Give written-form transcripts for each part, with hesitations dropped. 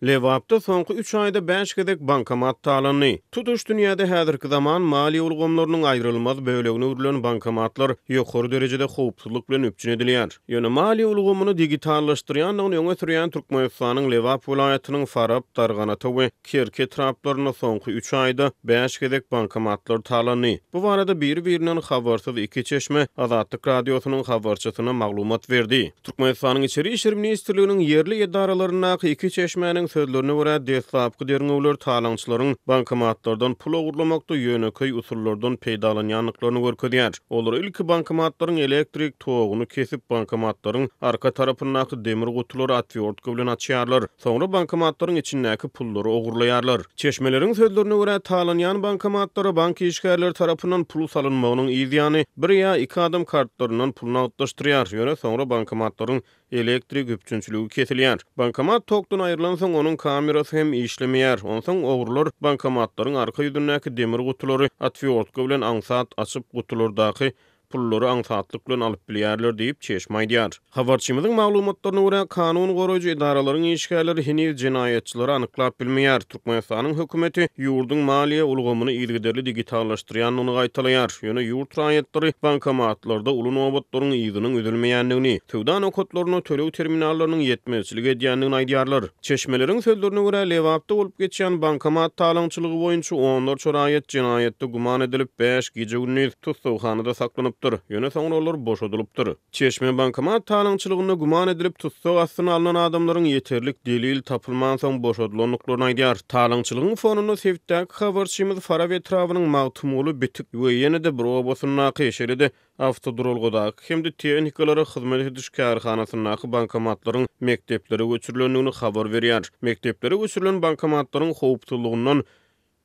Lebapda soňky üç aýda bäş gezek bankomat talandy. Tutuş dünýäde häzirki zaman maliýe ulgamlarynyň aýrylmaz bölegine öwrülen bankomatlar ýokary derejede howpsuzlyk bilen üpjün edilýär. Ýöne maliýe ulgamyny digitallaşdyrýandygyny öňe sürýän Türkmenistanyň Lebap welaýatynyň Farap, Darganata we Kerki etraplarynda soňky üç aýda bäş gezek bankomatlar talandy. Bu barada biri-birinden habarsyz iki çeşme Azatlyk Radiosynyň habarçysyna maglumat berdi. Türkmenistanyň Içeri işler ministrliginiň ýerli edaralaryndaky iki çeşmäniň sözlerine görä, deslapky derňewler talaňçylaryň bankomatlardan pul ogurlamakda ýönekeý usullardan peýdalanýandyklaryny görkezýär. Olar ilki bankomatlaryň elektrik toguny kesip, bankomatlaryň arka tarapyndaky demir gutulary otwýortka bilen açýarlar. Soňra bankomatlaryň içindäki pullary ogurlaýarlar. Çeşmeleriň sözlerine görä, talanýan bankomatlara bank işgärleri tarapyndan pul salynmagynyň yz ýany, bir ýa iki adam kartlaryndan pul nagtlaşdyrýar, ýöne soňra bankomatlaryň elektrik üpjünçiligi kesilýär. Bankomat tokdan aýrylansoň, onuň kamerasy hem işlemeýär. Onsoň ogrular bankomatlaryň arka ýüzündäki demir gutulary otwýortka bilen aňsat açyp, gutulardaky pullary aňsatlyk bilen alyp bilýärler diýip, çeşme aýdýar. Habarçymyzyň maglumatlaryna görä, kanun goraýjy edaralaryň işgärleri heniz jenaýatçylary anyklap bilmeýär. Türkmenistanyň hökümeti ýurduň maliýe ulgamyny yzygiderli digitallaşdyrýandygyny gaýtalaýar. Ýöne ýurt raýatlary bankomatlarda uly nobatlaryň yzynyň üzülmeýändigini, söwda nokatlarynda töleg terminallarynyň ýetmezçilik edýändigini aýdýarlar. Çeşmeleriň sözlerine görä, Lebapda bolup geçýän bankomat talaňçylygy boýunça onlarça raýat jenaýatda güman edilip, bäş gije-gündiz tussaghanada saklanypdyr, ýöne soňra olar boşadylypdyr. Çeşme bankomat talaňçylygynda güman edilip tussag astyna alnan adamlaryň ýeterlik delil tapylmansoň boşadylandyklaryny aýdýar. Talaňçylygyň fonunda sebitdäki habarçymyz Farap etrabynyň Magtymguly, Bitik we ýene-de bir obasyndaky, şeýle-de awtoduralgadaky hem-de tehnikalara hyzmat ediş kärhanasyndaky bankomatlaryň mekdeplere göçürilendigini habar berýär. Mekdeplere göçürilen bankomatlaryň howpsuzlygyndan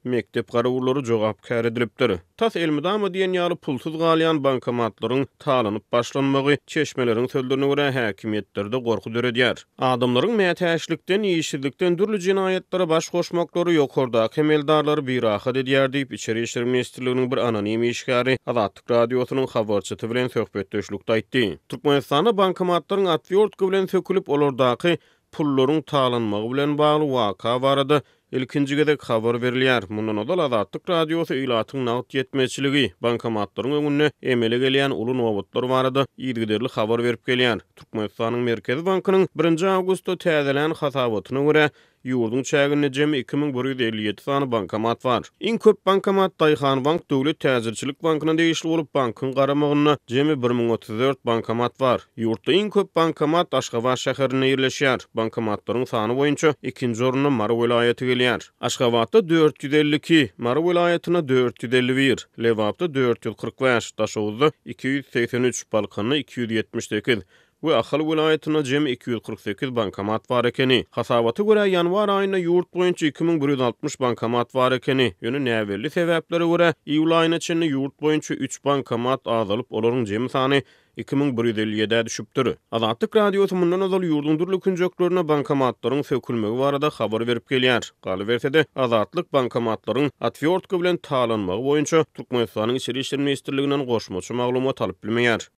mekdep garawullary jogapkär edilipdir. Tas elmydama diýen ýaly pulsuz galýan bankomatlaryň talanyp başlanmagy, çeşmeleriň sözlerine görä, häkimiýetlerde gorky döredýär. Adamlaryň mätäçlikden, işsizlikden dürli jenaýatlara baş goşmaklary ýokardaky emeldarlary birahat edýär diýip, Içeri işler ministrliginiň bir anonim işgäri Azatlyk Radiosynyň habarçysy bilen söhbetdeşlikde aýtdy. Türkmenistanda bankomatlaryň otwýortka bilen sökülip, olardaky pullaryň talanmagy bilen bagly waka barada ilkinji gezek habar berilýär. Mundan ozal Azatlyk Radiosy ilatyň nagt ýetmezçiligi, bankomatlaryň öňünde emele gelýän uly nobatlar barada yzygiderli habar berip gelýär. Türkmenistanyň Merkezi bankynyň birinji awgustda täzelän hasabatyna görä, Ýurduň çäginde jemi 2157 sany bankomat bar. Iň köp bankomat Daýhanbank döwlet täjirçilik bankyna degişli bolup, bankyň garamagynda jemi 1034 bankomat bar. Ýurtda iň köp bankomat Aşgabat şäherinde ýerleşýär. Bankomatlaryň sany boýunça ikinji orunda Mary welaýaty gelýär. Aşgabatda 452, Mary welaýatynda 451, Lebapda 445, Daşoguzda 283, Balkanda 278, we Ahal welaýatynda jemi 248 bankomat bar ekeni. Hasabata görä, ýanwar aýynda ýurt boýunça 2160 bankomat bar ekeni. Ýöne näbelli sebäplere görä, iýul aýyna çenli ýurt boýunça üç bankomat azalyp, olaryň jemi sany 2157-ä düşüpdir. Azatlyk Radiosy mundan ozal ýurduň dürli künjeklerinde bankomatlaryň sökülmegi barada habar berip gelýär. Galyberse-de, Azatlyk bankomatlaryň otwýortka bilen talanmagy boýunça Türkmenistanyň Içeri işler ministrliginden goşmaça maglumat alyp bilmeýär.